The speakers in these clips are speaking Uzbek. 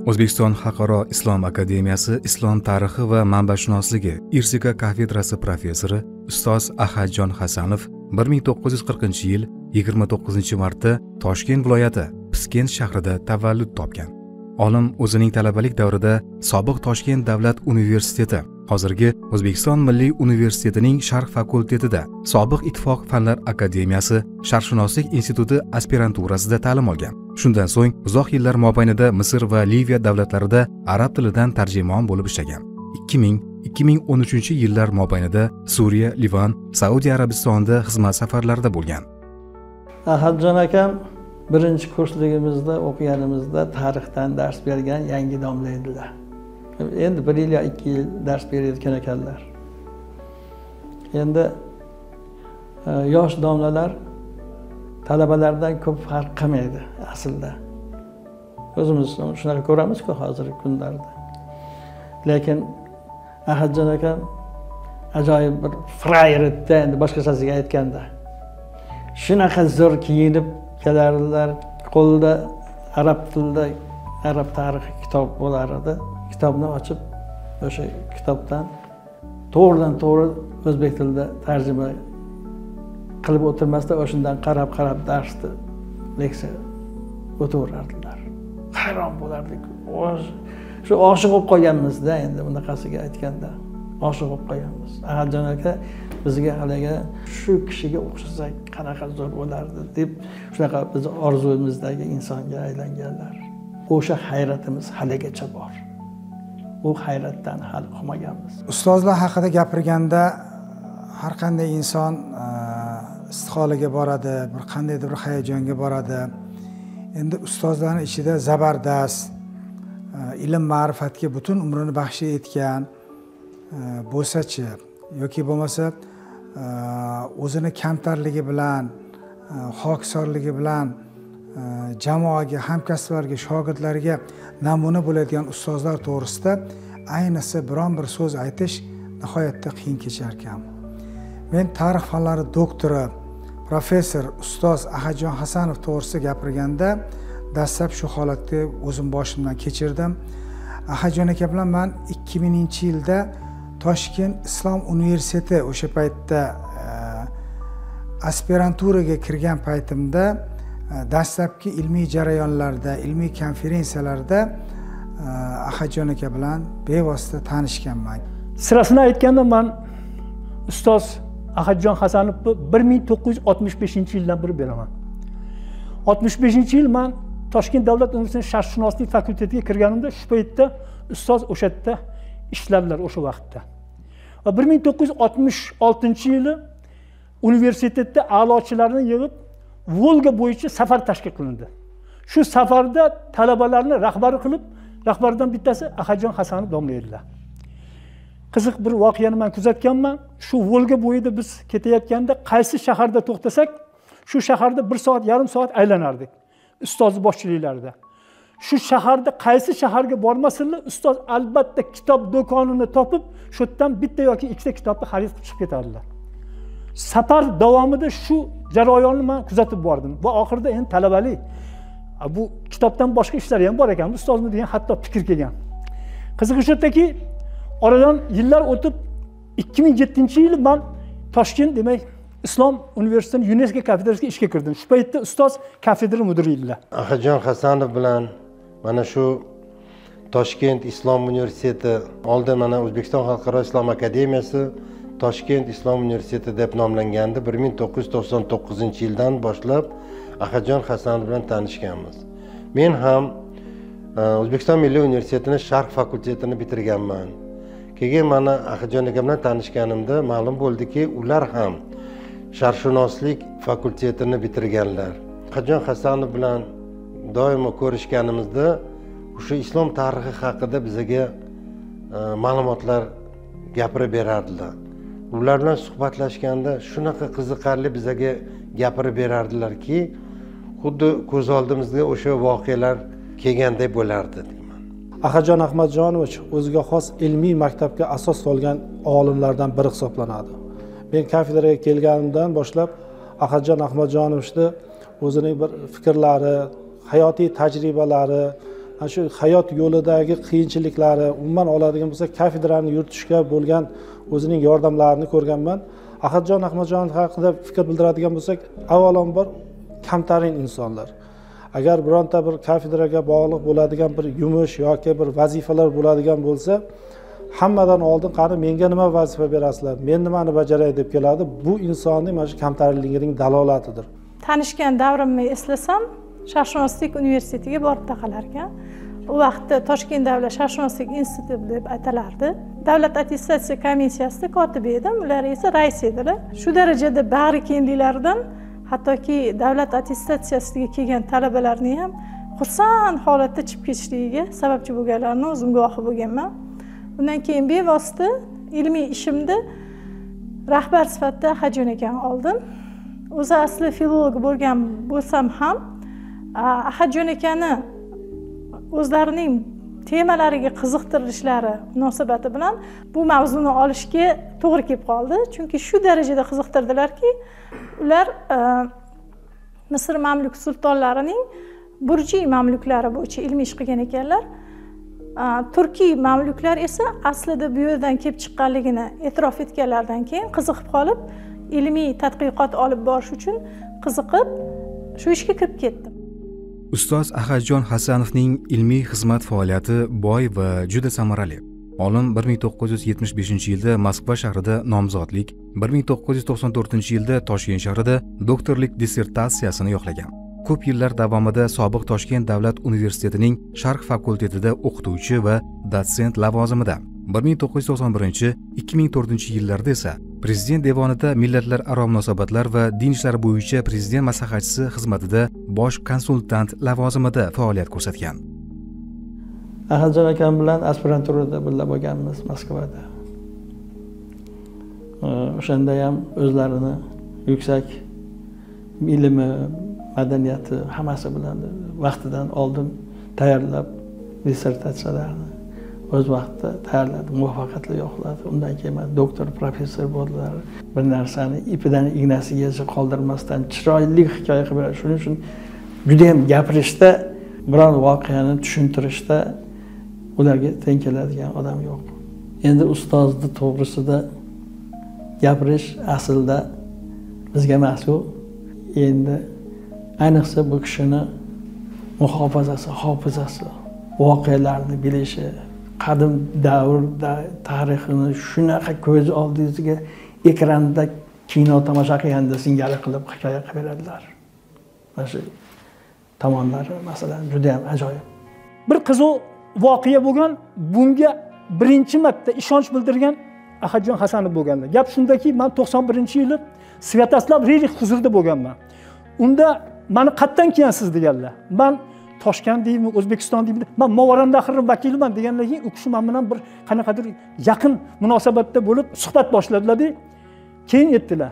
O'zbekiston Xalqaro Islom Akademiyasi Islom tarixi va manbashunosligi IRSIKA kafedrasi professori ustoz Ahadjon Hasanov 1940-yil 29-martda Toshkent viloyati Piskent shahrida tavallud topgan. Olim o'zining talabalik davrida sobiq Toshkent davlat universiteti, hozirgi O'zbekiston Milliy universitetining Sharq fakultetida, sobiq Ittifoq Fanlar Akademiyasi Sharqshunoslik instituti aspiranturasida ta'lim olgan. Shundan so'ng uzoq yillar mobaynida Misr va Liviya davlatlarida arab tilidan tarjimon bo'lib ishlagan. 2000-2013 yillar mobaynida Suriya, Livan, Saudiya Arabistonida xizmat safarlarida bo'lgan. Ahadjon akam birinchi kursligimizda o'qiganimizda tarixdan dars bergan yangi domla edilar. Endi 1 yil yo 2 yil dars berayotgan ekanlar. Endi yosh domlalar talabalardan ko'p farq qilmaydi aslida. O'zimiz shunaqa ko'ramiz-ku hozirgi kunlarda. Lekin Ahadjon akam ajoyib bir frayer edi, endi boshqachasiga aytganda. Shunaqa zo'r kiyinib kelardilar, qo'lida arab tilida arab tarixi kitob bo'lar edi. Kitobni ochib, o'sha kitobdan to'g'ridan to'g'ri o'zbek tilida tarjima qilib o'tirmasdan o'shandan qarab-qarab darsni, leksiya o'taverardilar. Hayron bo'lardik. Shu oshiq bo'lib qolganmiz-da endi bunaqasiga aytganda. Oshiq bo'lib qolganmiz. Ahadjon aka bizga haligi shu kishiga o'xshasak qanaqa zo'r bo'lardi deb shunaqa biz orzuyimizdagi insonga aylanganlar. O'sha hayratimiz haligacha bor. U hayratdan hali qolmaganmiz. Ustozlar haqida gapirganda har qanday inson istiholaga boradi, bir qandaydir bir hayajonga boradi. Endi ustozlarning ichida zabardast, ilm ma'rifatga butun umrini baxsh etgan bo'lsa-chi, yoki bo'lmasa o'zini kamtarligi bilan, xokisorligi bilan jamoaga, hamkasblarga, shogirdlarga namuna bo'ladigan ustozlar to'g'risida ayniqsa biron bir so'z aytish nihoyatda qiyin kechar ekan. Men tarix fanlari doktori, professor ustoz Ahadjon Hasanov to'g'risida gapirganda dastlab shu holatni o'zim boshimdan kechirdim. Ahadjon aka bilan man 2000-yilda Toshkent Islom universiteti o'sha paytda aspiranturaga kirgan paytimda dastlabki ilmiy jarayonlarda, ilmiy konferensiyalarda Ahadjon aka bilan bevosita tanishganman. Sirasini aytganda man ustoz Ahadjon Hasanovni 1965-yildan beri beraman. 65-yil man Toshkent davlat universitetining sharqshunoslik fakultetiga kirganimda shu paytda ustoz o'sha yerda ishlardilar o'sha vaqtda. Va 1966-yili universitetda a'lochilarni yig'ib Volga bo'yicha safar tashkil qilindi. Shu safarda talabalarni rahbari qilib, rahbardan bittasi Ahadjon Hasanov domla edilar. Qiziq bir voqeani men kuzatganman. Shu Volga bo'yida biz ketayotganda qaysi shaharda to'xtasak, shu shaharda 1 soat, yarim soat aylanardik ustoz boshchiliklarida. Shu shaharda qaysi shaharga bormasinlar, ustoz albatta kitob do'konini topib, shu yerdan bitta yoki ikkita kitobni xarid qilib chiqib ketardilar. Safar davomida shu jarayonni men kuzatib bordim va oxirida endi talabalik, bu kitobdan boshqa ishlari ham bor ekan, ustozmi degan hatto fikr kelgan. Qizig'i shu yerdaki, oradan yillar o'tib 2007-yili men Toshkent, demak, Islom universitetining UNESCO kafedrasiga ishga kirdim. Shu paytda ustoz kafedra mudiri edilar. Ahadjon Hasanov bilan mana shu Toshkent Islom universiteti, oldin mana O'zbekiston Xalqaro Islom Akademiyasi Toshkent Islom universiteti deb nomlangandi. 1999-yildan boshlab Ahadjon Hasanov bilan tanishganmiz. Men ham O'zbekiston Milliy universitetini Sharq fakultetini bitirganman. Keyin mana Ahadjon aka bilan tanishganimda ma'lum bo'ldiki, ular ham sharqshunoslik fakultetini bitirganlar. Ahadjon Hasanov bilan doimo ko'rishganimizda o'sha islom tarixi haqida bizga ma'lumotlar gapirib berardilar. Ular bilan suhbatlashganda shunaqa qiziqarli bizga gapirib berardilarki, xuddi ko'z oldimizga o'sha voqealar kelganday bo'lardi deyman. Ahadjon Ahmadjonovich o'ziga xos ilmiy maktabga asos solgan olimlardan biri hisoblanadi. Men kafedraga kelganimdan boshlab Ahadjon Ahmadjonovichni o'zining bir fikrlari, hayotiy tajribalari, Ana shu hayot yo'lidagi qiyinchiliklari, umuman oladigan bo'lsak, kafedrani yuritishga bo'lgan o'zining yordamlarini ko'rganman. Ahadjon Ahmadjonov haqida fikr bildiradigan bo'lsak, avvalambor kamtarin insonlar. Agar bironta bir kafedraga bog'liq bo'ladigan bir yumush yoki bir vazifalar bo'ladigan bo'lsa, hammadan oldin qani menga nima vazifa berasizlar, men nimani bajaray deb keladi. Bu insonning mana shu kamtarinligining dalolatidir. Tanishgan davrimni eslasam, Sharqshunoslik universitetiga borib taqalar ekan. U vaqtda Toshkent davlat sharqshunoslik instituti deb atalardi. Davlat attestatsiya komissiyasida kotibi edim, ular esa rais edilar. Shu darajada bag'ri kengliklaridan hattoki davlat attestatsiyasiga kelgan talabalarni ham xursand holatda chiqib ketishligiga sababchi bo'lganlarini o'zim guvohi bo'lganman. Undan keyin bevosita ilmiy ishimda rahbar sifatida Ahadjon akani oldim. O'zi asli filolog bo'lgan bo'lsam ham Ahadjon akani o'zlarining temalariga qiziqtirilishlari munosabati bilan bu mavzuni olishga to'g'ri kelib qoldi. Chunki shu darajada qiziqtirdilarki, ular Misr mamluk sultonlarining burjiy mamluklari bo'yicha ilmiy ish qilgan ekanlar. Turkiy mamluklar esa aslida bu yerdan kelib chiqqanligini e'tirof etganlaridan keyin qiziqib qolib, ilmiy tadqiqot olib borish uchun qiziqib shu ishga kirib ketdim. Ustoz Ahadjon Hasanovning ilmiy xizmat faoliyati boy va juda samarali. Olim 1975-yilda Moskva shahrida nomzodlik, 1994-yilda Toshkent shahrida doktorlik dissertatsiyasini yoqlagan. Ko'p yillar davomida sobiq Toshkent davlat universitetining Sharq fakultetida o'qituvchi va dotsent lavozimida. 1991-2004 yillarda esa Prezident devonida millatlararo munosabatlar va din ishlari bo'yicha prezident maslahatchisi xizmatida bosh konsultant lavozimida faoliyat ko'rsatgan. Ahadjon akam bilan aspiranturada birga bo'lganmiz Moskvada. O'shanda ham o'zlarini yuksak ilmi, madaniyati hammasi bilan vaqtidan oldin tayyorlab dissertatsiyalarni o'z vaqtida tayyorladi, muvaffaqiyatli yoqladi. Undan keyin doktor, professor bo'ldilar. Bir narsani ipidan ignasigacha qoldirmasdan chiroyli hikoya qilib beradi. Shuning uchun juda ham gapirishda, biron voqeani tushuntirishda ularga teng keladigan odam yo'q. Endi ustozni to'g'risida gapirish aslida bizga mas'ul. Endi ayniqsa bu kishini muhofazasi, hofizasi, voqealarni bilishi, qadim davrda tarixini shunaqa ko'z oldingizga ekranda kino tomosha qilganda singari qilib hikoya qilib beradilar. Mana shu tomonlari masalan juda ham ajoyib. Bir qiziq voqea bo'lgan, bunga birinchi marta ishonch bildirgan Ahadjon Hasanov bo'lganlar. Gap shundaki, men 91-yili Svyatoslav Rerix huzurida bo'lganman. Unda meni qayerdan kelgansiz deganlar. Men Toshkent deymi, O'zbekiston deymi, men Movarounnahrning vakiliman degandan keyin u kishi men bilan bir qanaqadir yaqin munosabatda bo'lib suhbat boshladilar-da. Keyin aytdilar,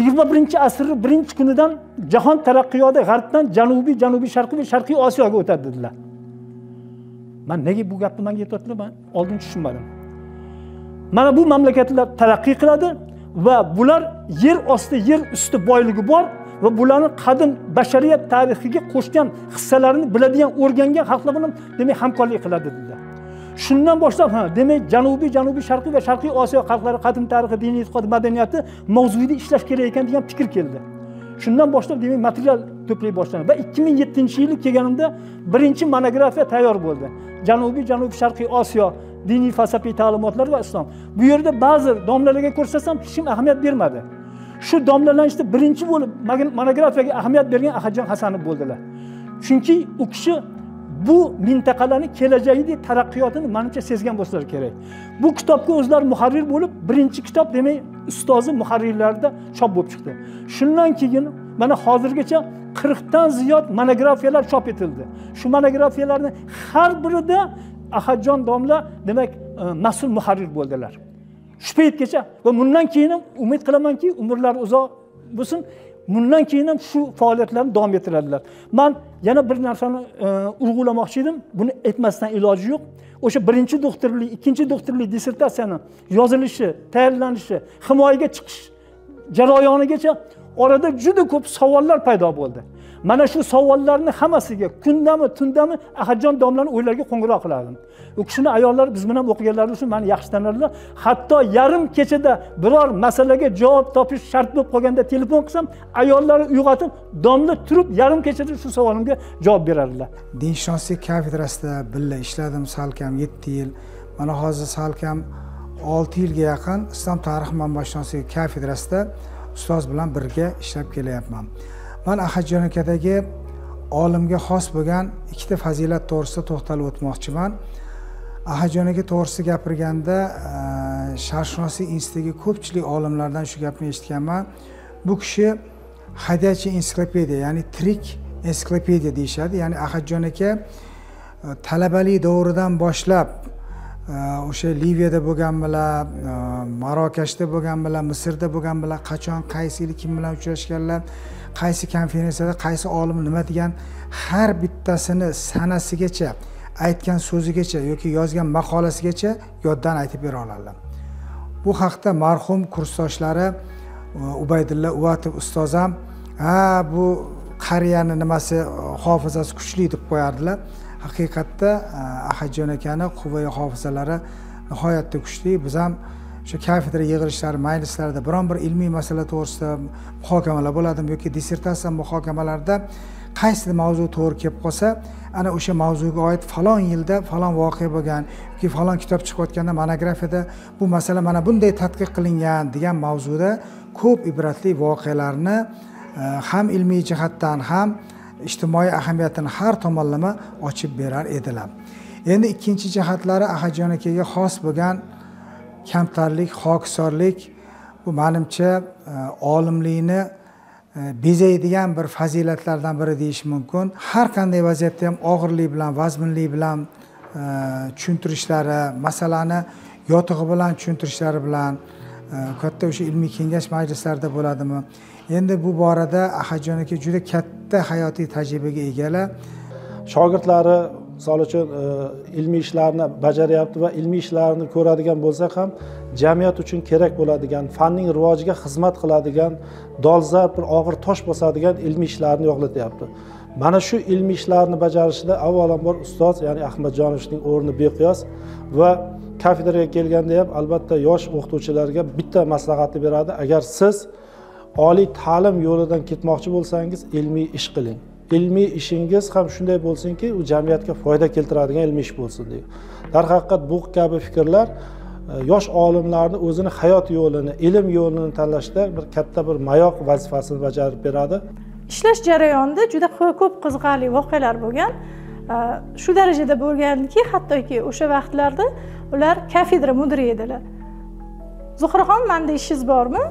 21-asrning birinchi kunidan jahon taraqqiyoti g'arbdan janubiy, janubiy sharqiy va sharqiy Osiyoga o'tadi dedilar. Men nega bu gapni menga aytyaptilar, men oldin tushunmadim. Mana bu mamlakatlar taraqqiy qiladi va bular yer osti, yer usti boyligi bor va bularni qadim bashariyat tarixiga qo'shgan hissalarini biladigan, o'rgangan xalqlar bilan demak hamkorlik qiladi dedilar. Shundan boshlab, ha, demak janubiy, janubiy sharqiy va sharqiy Osiyo xalqlari qadim tarixi, diniy e'tiqod, madaniyati mavzuida ishlash kerak ekan degan fikr keldi. Shundan boshlab demak material to'play boshlandi va 2007-yili kelganimda birinchi monografiya tayyor bo'ldi. Janubiy, janubiy sharqiy Osiyo diniy falsafiy ta'limotlar va islom. Bu yerda ba'zi domlalarga ko'rsatsam hech kim ahamiyat bermadi. Shu domlalarning ichida birinchi bo'lib monografiyaga ahamiyat bergan Ahadjon Hasanov bo'ldilar. Chunki u kishi bu mintaqalarning kelajagidagi taraqqiyotini menimcha sezgan bo'lsalar kerak. Bu kitobga o'zlari muharrir bo'lib, birinchi kitob demak ustozi muharrirlarda chop bo'lib chiqdi. Shundan keyin mana hozirgacha 40 dan ziyod monografiyalar chop etildi. Shu monografiyalarning har birida Ahadjon domla demak mas'ul muharrir bo'ldilar. Shu paytgacha va bundan keyin ham umid qilamanki, umrlari uzoq bo'lsin, bundan keyin ham shu faoliyatlarni davom ettiradilar. Men yana bir narsani urg'ulamoqchi edim, buni aytmasdan iloji yo'q. O'sha birinchi doktorlik, ikkinchi doktorlik dissertatsiyani yozilishi, tayyorlanishi, himoyaga chiqish jarayonigacha orada juda ko'p savollar paydo bo'ldi. Mana shu savollarni hammasiga kundami, tundami Ahadjon domlani uylariga qo'ng'iroq qilardim. U kishini ayollari biz bilan o'qiganlari uchun meni yaxshi tanardilar. Hatto yarim kechada biror masalaga javob topish shart bo'lib qolganda telefon qilsam, ayollari uyg'otib, domla turib yarim kechada shu savolimga javob berardilar. Dinshunoslik kafedrasida birga ishladim salkam 7 yil. Mana hozir salkam 6 yilga yaqin Islom tarixi manbashunosligi kafedrasida ustoz bilan birga ishlab kelyapman. Men Ahadjon akadagi olimga xos bo'lgan ikkita fazilat to'g'risida to'xtalib o'tmoqchiman. Ahadjon aka to'g'risida gapirganda Sharqshunoslik institutidagi ko'pchilik olimlardan shu gapni eshitganman. Bu kishi hadyachi ensiklopediya, ya'ni tirik ensiklopediya deyishadi. Ya'ni Ahadjon aka talabalik davridan boshlab o'sha Liviyada bo'lganmilar, Marokashda bo'lganmilar, Misrda bo'lganmilar, qachon, qaysi yili kim bilan uchrashganlar, qaysi konferensiyada qaysi olim nima degan, har bittasini sanasigacha, aytgan so'zigacha yoki yozgan maqolasigacha yoddan aytib bera oladilar. Bu haqda marhum kursdoshlari Ubaydulla Uvatov ustoz ham, ha, bu qariyani nimasi, hofizasi kuchli deb qo'yardilar. Haqiqatda Ahadjon akani quvvai hofizalari nihoyatda kuchli. Biz ham o'sha kafedra yig'ilishlari, majlislarida biron bir ilmiy masala to'g'risida muhokamalar bo'ladimi yoki dissertatsiya muhokamalarida qaysi mavzu to'g'ri kelib qolsa, ana o'sha mavzuga oid falon yilda falon voqea bo'lgan yoki falon kitob chiqayotganda monografiyada bu masala mana bunday tadqiq qilingan degan mavzuda ko'p ibratli voqealarni ham ilmiy jihatdan ham ijtimoiy ahamiyatini har tomonlama ochib berar edilar. Endi ikkinchi jihatlari Ahadjon akaga xos bo'lgan kamtarlik, xokisorlik, bu menimcha olimlikni bezaydigan bir fazilatlardan biri deyish mumkin. Har qanday vaziyatda ham og'irlik bilan, vazminlik bilan tushuntirishlari, masalani yotig'i bilan tushuntirishlari bilan katta o'sha ilmiy kengash majlislarida bo'ladimi? Endi bu borada Ahadjon aka juda katta hayotiy tajribaga egalar. Shogirdlari misol uchun ilmiy ishlarni bajaryapti va ilmiy ishlarni ko'radigan bo'lsak ham jamiyat uchun kerak bo'ladigan, fanning rivojiga xizmat qiladigan, dolzarb bir og'ir tosh bosadigan ilmiy ishlarni yo'qlatyapti. Mana shu ilmiy ishlarni bajarishida avvalambor ustoz, ya'ni Ahmadjonovning o'rni beqiyos va kafedraga kelganda ham albatta yosh o'qituvchilarga bitta maslahatni beradi. Agar siz oliy ta'lim yo'lidan ketmoqchi bo'lsangiz, ilmiy ish qiling. Ilmiy ishingiz ham shunday bo'lsinki, u jamiyatga foyda keltiradigan ilmiy ish bo'lsin deydi. Darhaqiqat bu kabi fikrlar yosh olimlarni o'zini hayot yo'lini, ilm yo'lini tanlashda bir katta bir mayoq vazifasini bajarib beradi. Ishlash jarayonida juda ko'p qiziqarli voqealar bo'lgan. Shu darajada bo'lganki, hattoki o'sha vaqtlarda ular kafedra mudiri edilar. Zuhraxon, menda ishingiz bormi?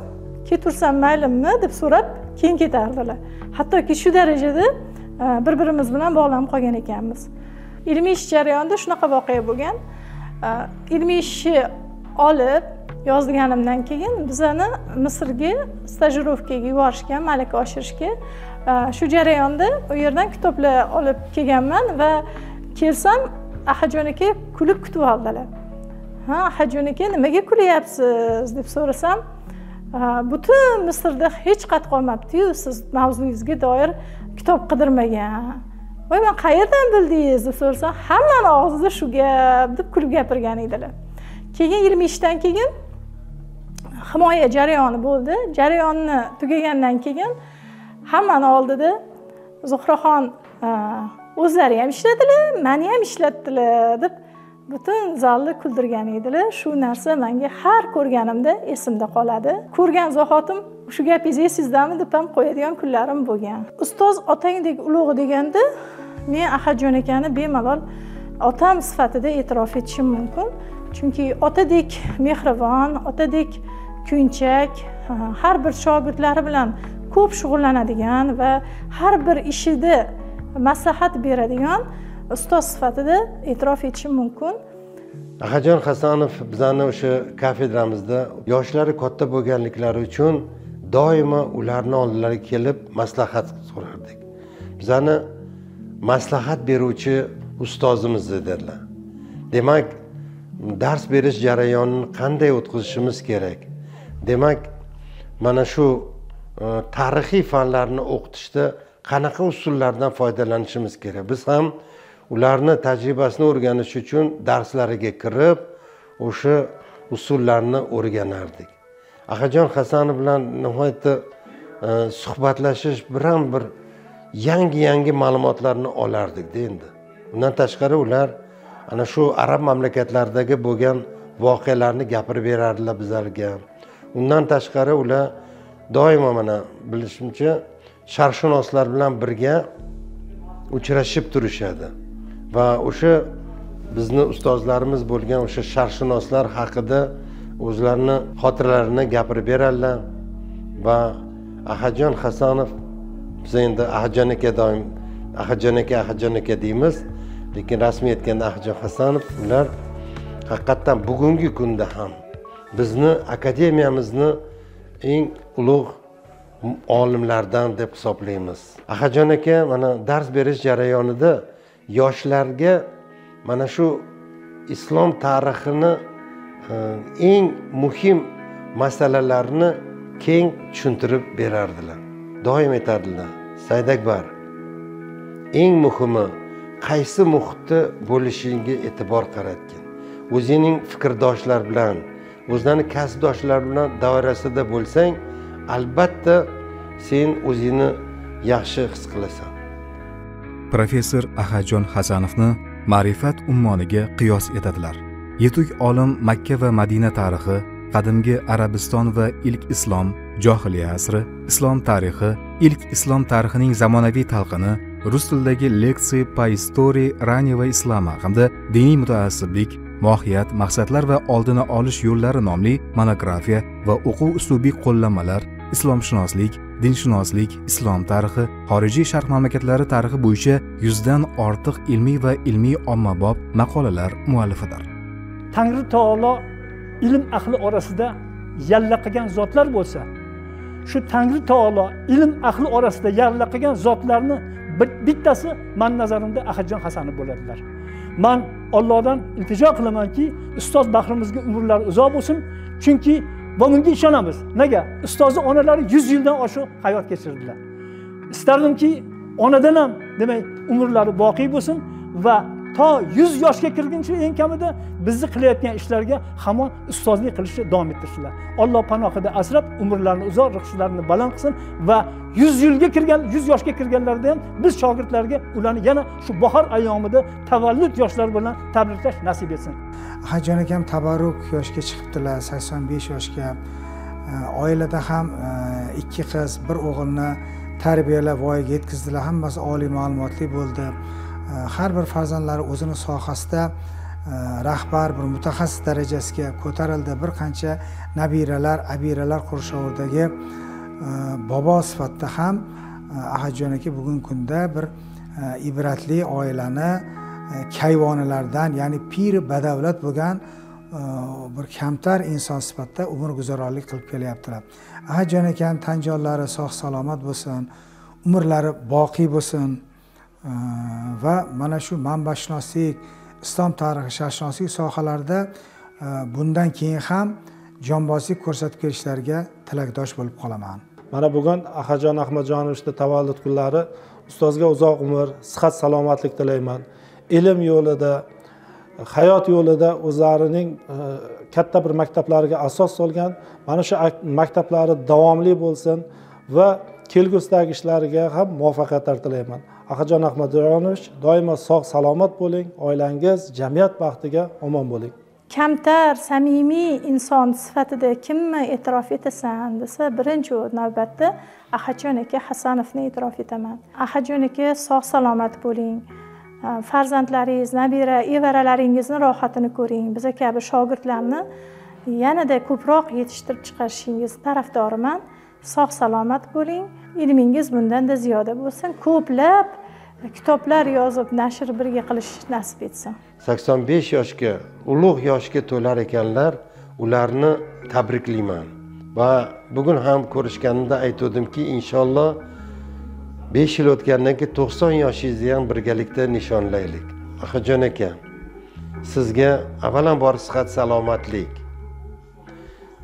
Ketursam maylimi deb so'rab keyin ketardilar. Hattoki shu darajada bir-birimiz bilan bog'lanib qolgan ekanmiz. Ilmiy ish jarayonida shunaqa voqea bo'lgan. Ilmiy ishni olib yozganimdan keyin bizani Misrga stajirovkaga yuborishgan, malaka oshirishga. Shu jarayonda u yerdan kitoblar olib kelganman va kelsam Ahadjon aka kulib kutib oldilar. Ha, Ahadjon aka, nimaga kulyapsiz deb so'rasam, butun Misrda hech qat qolmabdi-yu, siz mavzuyingizga doir kitob qidirmagan. Voy, men qayerdan bildingiz deb so'rasam, hammani og'zida shu gap deb kulib gapirgan edilar. Keyin ilmiy ishdan keyin himoya jarayoni bo'ldi. Jarayonni tugagandan keyin hammani oldida Zuhraxon o'zlari ham ishladilar, meni ham ishlatdilar deb butun zalni kuldirgan edilar. Shu narsa menga har ko'rganimda esimda qoladi. Ko'rgan zahotim shu gapingiz esingizdami deb ham qo'yadigan kunlarim bo'lgan. Ustoz otangdek ulug' deganda men Ahadjon akani bemalol otam sifatida e'tirof etishim mumkin. Chunki otadek mehribon, otadek kuyunchak, har bir shogirdlari bilan ko'p shug'ullanadigan va har bir ishida maslahat beradigan ustoz sifatida e'tirof etishim mumkin. Ahadjon Hasanov bizani o'sha kafedramizda yoshlari katta bo'lganliklari uchun doimo ularni oldilariga kelib maslahat so'rardik. Bizani maslahat beruvchi ustozimiz dedilar. Demak, dars berish jarayonini qanday o'tkazishimiz kerak? Demak, mana shu tarixiy fanlarni o'qitishda qanaqa usullardan foydalanishimiz kerak. Biz ham ularni tajribasini o'rganish uchun darslariga kirib, o'sha usullarni o'rganardik. Ahadjon Hasanov bilan nihoyatda suhbatlashish biram bir yangi ma'lumotlarni olardik endi. Undan tashqari ular ana shu arab mamlakatlaridagi bo'lgan voqealarni gapirib berardilar bizlarga. Undan tashqari ular doimo mana bilishimcha sharqshunoslar bilan birga uchrashib turishadi va o'sha bizni ustozlarimiz bo'lgan o'sha sharqshunoslar haqida o'zlarini xotiralarini gapirib beradilar. Va Ahadjon Hasanov, biz endi Ahadjon aka doim Ahadjon aka, Ahadjon aka deymiz, lekin rasmiy aytganda Ahadjon Hasanov, ular haqiqatdan bugungi kunda ham bizni akademiyamizni eng ulug' olimlardan deb hisoblaymiz. Ahadjon aka mana dars berish jarayonida yoshlarga mana shu islom tarixini eng muhim masalalarini keng tushuntirib berardilar. Doim aytardilar: Saidakbar, eng muhimi qaysi muhitda bo'lishingga e'tibor qaratgin. O'zingning fikrdoshlar bilan, o'zlarini kasbdoshlar bilan doirasida bo'lsang, albatta sen o'zingni yaxshi his qilasan. Professor Ahadjon Hasanovni ma'rifat ummoniga qiyos etadilar. Yetuk olim Makka va Madina tarixi, qadimgi Arabiston va ilk islom, johiliya asri, islom tarixi, ilk islom tarixining zamonaviy talqini, rus tilidagi leksiya по истории раннего ислама hamda diniy mutaassiblik, mohiyat, maqsadlar va oldini olish yo'llari nomli monografiya va o'quv uslubiy qo'llanmalar, islomshunoslik, dinshunoslik, islom tarixi, xorijiy sharq mamlakatlari tarixi bo'yicha 100 dan ortiq ilmiy va ilmiy ommabop maqolalar muallifidir. Tangri taolo ilm ahli orasida yalla qilgan zotlar bo'lsa, shu Tangri taolo ilm ahli orasida yalla qilgan zotlarni bittasi men nazarimda Ahadjon Hasanov bo'ladilar. Men Allohdan iltijo qilamanki, ustoz baxrimizga umrlari uzoq bo'lsin, chunki va bunga ishonamiz. Nega? Ustozni onalari 100 yildan oshiq hayot kechirdilar. Istardimki, onadan ham demak umrlari boqiy bo'lsin va to 100 yoshga kirguncha eng kamida bizni qilayotgan ishlarga hamon ustozlik qilishni davom ettirsinlar. Alloh panohida asrab, umrlarini uzoq, rizqlarini baland qilsin va 100 yilga kirgan, 100 yoshga kirganlarida ham biz shogirdlarga ularni yana shu bahor ayyomida tavallud yoshlari bilan tabriklash nasib etsin. Ahadjon akam tabarruk yoshga chiqibdilar, 85 yoshga. Oilada ham 2 qiz, 1 o'g'ilni tarbiyalab voyaga yetkazdilar. Hammasi oliy ma'lumotli bo'ldi. Har bir farzandlari o'zini sohasida rahbar, bir mutaxassis darajasiga ko'tarildi. Bir qancha nabiralar, abiralar qurshovidagi bobo sifatida ham Ahadjon aka bugungi kunda bir ibratli oilani kayvonilardan, ya'ni piri badavlat bo'lgan bir kamtar inson sifatida umr guzaronlik qilib kelyaptilar. Ahadjon akam tanjonlari sog' salomat bo'lsin, umrlari boqiy bo'lsin va mana shu manbashunoslik, islom tarixi, sharqshunoslik sohalarida bundan keyin ham jonbozlik ko'rsatib kelishlariga tilakdosh bo'lib qolaman. Mana bugun Ahadjon Ahmadjonovichning tavallud kunlari. Ustozga uzoq umr, sihat, salomatlik tilayman. Ilm yo'lida, hayot yo'lida o'zlarining katta bir maktablariga asos solgan, mana shu maktablari davomli bo'lsin va kelgusidagi ishlariga ham muvaffaqiyatlar tilayman. Ahadjon Ahmadjonovich, doimo sog' salomat bo'ling, oilangiz, jamiyat baxtiga omon bo'ling. Kamtar, samimiy inson sifatida kimni e'tirof etasan desa, birinchi navbatda Ahadjon aka Hasanovni e'tirof etaman. Ahadjon aka, sog' salomat bo'ling. Farzandlaringiz, nabira, evaralaringizni rohatini ko'ring. Biz kabi shogirdlarni yanada ko'proq yetishtirib chiqarishingiz tarafdoriman. Sog' salomat bo'ling. Ilmingiz bundan-da ziyoda bo'lsin. Ko'plab kitoblar yozib, nashr birga qilish nasib etsin. 85 yoshga, ulug' yoshga to'lar ekanlar, ularni tabriklayman. Va bugun ham ko'rishganimda aytuvdimki, inshaalloh 5 yil o'tgandan keyin 90 yoshingizni ham birgalikda nishonlaylik. Ahadjon aka, sizga avvalambor sihat, salomatlik,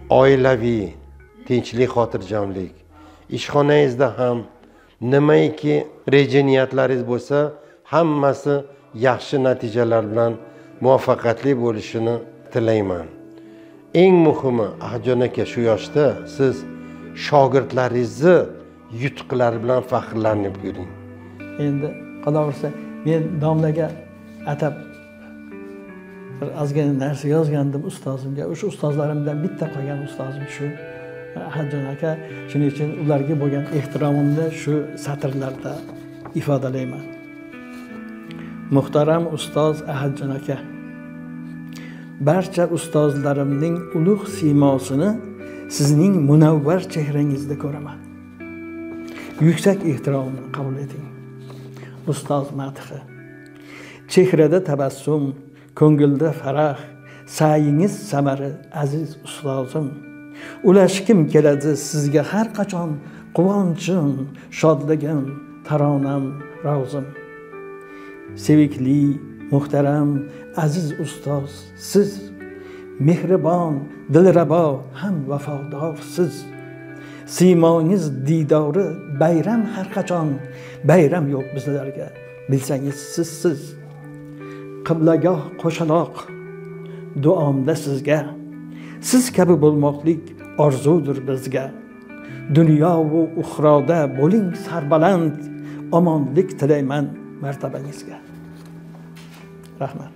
oilaviy tinchlik, xotirjamlik, ishxonangizda ham Nimaiki reja niyatlaringiz bo'lsa, hammasi yaxshi natijalar bilan muvaffaqiyatli bo'lishini tilayman. Eng muhimi, Ahadjon aka, shu yoshda siz shogirdlaringizni yutuqlari bilan faxrlanib yuring. Endi qolaversa, men domlaga atab bir ozgina narsa yozgandim ustozimga. O'sha ustozlarimdan bitta qolgan ustozim shu Ahadjon aka. Shuning uchun ularga bo'lgan ehtiromimni shu satrlarda ifodalayman. Muhtaram ustoz Ahadjon aka, barcha ustozlarimning ulug' siymosini sizning munavvar chehrangizda ko'raman. Yuksak ehtiromimni qabul eting. Ustoz madhi. Chehrada tabassum, ko'ngilda farah, sa'yingiz samari aziz ustozim. Ulashkim keladi sizga har qachon quvonchim, shodligim, taronam, rozim. Sevikli, muhtaram, aziz ustoz siz, mehribon, dilrabo ham vafodorsiz. Siymongiz diydori bayram har qachon, bayram yo'q bizlarga, bilsangiz sizsiz. Qiblagoh qo'shaloq duomda sizga, siz kabi bo'lmoqlik orzudir bizga. Dunyo va uxroda bo'ling sarbaland, omonlik tilayman martabangizga. Rahmat.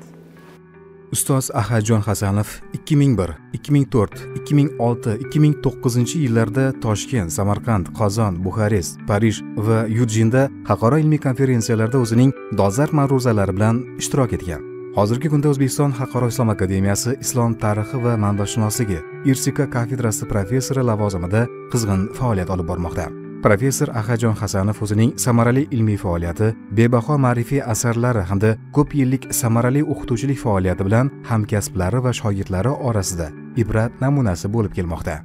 Ustoz Ahadjon Hasanov 2001, 2004, 2006, 2009 yillarda Toshkent, Samarqand, Qozon, Buxarest, Parij va Yurjinda xalqaro ilmiy konferensiyalarda o'zining dolzarb ma'ruzalari bilan ishtirok etgan. Hozirgi kunda O'zbekiston Xalqaro Islom akademiyasi Islom tarixi va manbashunosligi IRSIKA kafedrasi professori lavozimida qizg'in faoliyat olib bormoqda. Professor Ahadjon Hasanov o'zining samarali ilmiy faoliyati, bebaho ma'rifiy asarlari hamda ko'p yillik samarali o'qituvchilik faoliyati bilan hamkasblari va shogirdlari orasida ibrat namunasi bo'lib kelmoqda.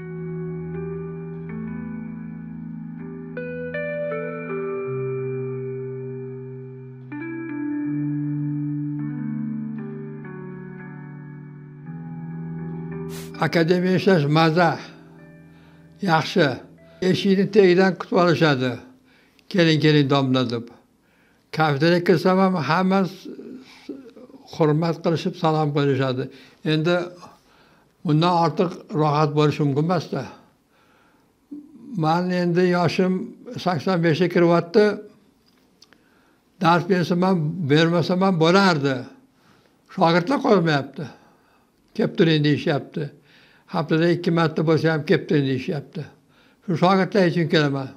Akademiya ishlash maza, yaxshi. Eshikni tagidan kutib olishadi. Keling, keling domla deb. Kafedraga kirsam ham hammasi hurmat qilishib salom qo'yishadi. Endi bundan ortiq rohat bo'lishi mumkin emas-da. Men endi yoshim 85 ga kiryapti. Dars bersam ham, bermasam ham bo'lardi. Shogirdlar qo'ymayapti. Kelib turing deyishyapti. Haftada 2 marta bo'lsa ham kelib turing deyishyapti. Shu shogirdlar uchun kelaman.